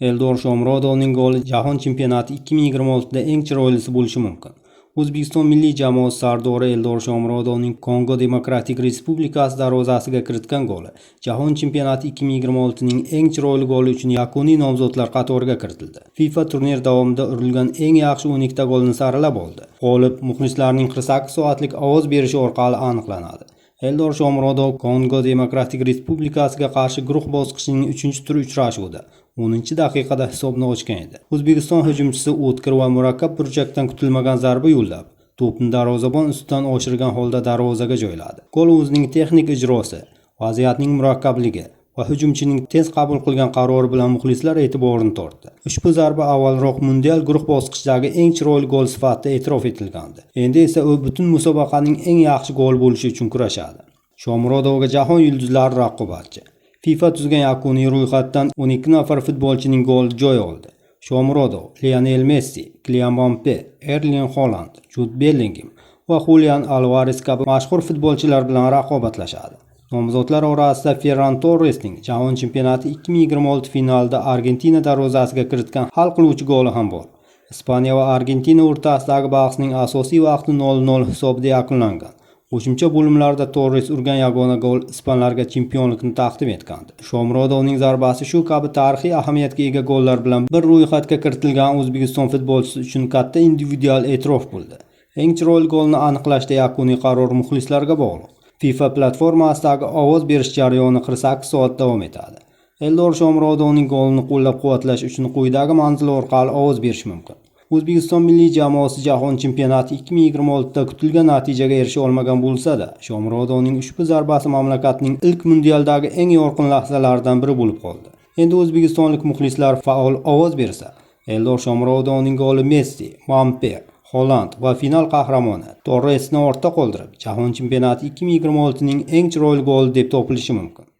Eldor Shomurodovning goli Jahon chempionati 2026da eng chiroylisi bo'lishi mumkin. O'zbekiston milliy jamoasi sardori Eldor Shomurodovning Kongo Demokratik Respublikasi darvozasiga kiritgan goli Jahon chempionati 2026 ning eng chiroyli goli uchun yakuniy nomzodlar qatoriga kiritildi. FIFA turnir davomida urilgan eng yaxshi 12 ta golni saralab oldi. G'olib muxlislarning 48 soatlik ovoz berishi orqali aniqlanadi. Eldor Shomurodov Kongo Demokratik Respublikasiga qarshi guruh bosqichining 3-turi uchrashuvida 10-daqiqada hisobni ochgan edi. O'zbekiston hujumchisi o'tkir va murakkab burchakdan kutilmagan zarba yo'llab, to'pni darvozabon ustidan oshirgan holda darvozaga joyladi. Gol o'zining texnik ijrosi, vaziyatning murakkabligi va hujumchining tez qabul qilgan qarori bilan muxlislar e'tiborini tortdi. Ushbu zarba avvalroq mundial guruh bosqichidagi eng chiroyli gol sifatida e'tirof etilgandi. Endi esa u butun musobaqaning eng yaxshi goli bo'lishi uchun kurashadi. Shomurodovga jahon yulduzlari raqobatchi. FIFA tuzgan yakuniy ro'yxatdan 12 nafar futbolchining goli joy oldi. Shomurodov, Lionel Messi, Kilian Mbappe, Erling Holand, Jud Bellingem va Julian Alvarez kabi mashhur futbolchilar bilan raqobatlashadi. Nomzodlar orasida Ferran Torresning Jahon chempionati 2026 finalida Argentina darvozasiga kiritgan hal qiluvchi goli ham bor. Ispaniya va Argentina o'rtasidagi bahsning asosiy vaqti 0-0 hisobida yakunlangan. Qo'shimcha bo'limlarda Torres urgan yagona gol ispanlarga chempionlikni taqdim etgandi. Shomurodovning zarbasi shu kabi tarixiy ahamiyatga ega gollar bilan bir ro'yxatga kiritilgan O'zbekiston futbolchisi uchun katta individual e'tirof bo'ldi. Eng chiroyli golni aniqlashda yakuniy qaror muxlislarga bog'liq. FIFA platformasidagi ovoz berish jarayoni 48 soat davom etadi. Eldor Shomurodovning golini qo'llab-quvvatlash uchun quyidagi manzil orqali ovoz berish mumkin. O'zbekiston milliy jamoasi Jahon chempionati 2026da kutilgan natijaga erisha olmagan bo'lsa-da, Shomurodovning ushbu zarbasi mamlakatning ilk mundialdagi eng yorqin lahzalaridan biri bo'lib qoldi. Endi o'zbekistonlik muxlislar faol ovoz bersa, Eldor Shomurodovning goli Messi, Mbappe, Holand va final qahramoni Torresni ortda qoldirib, Jahon chempionati 2026 ning eng chiroyli goli deb topilishi mumkin.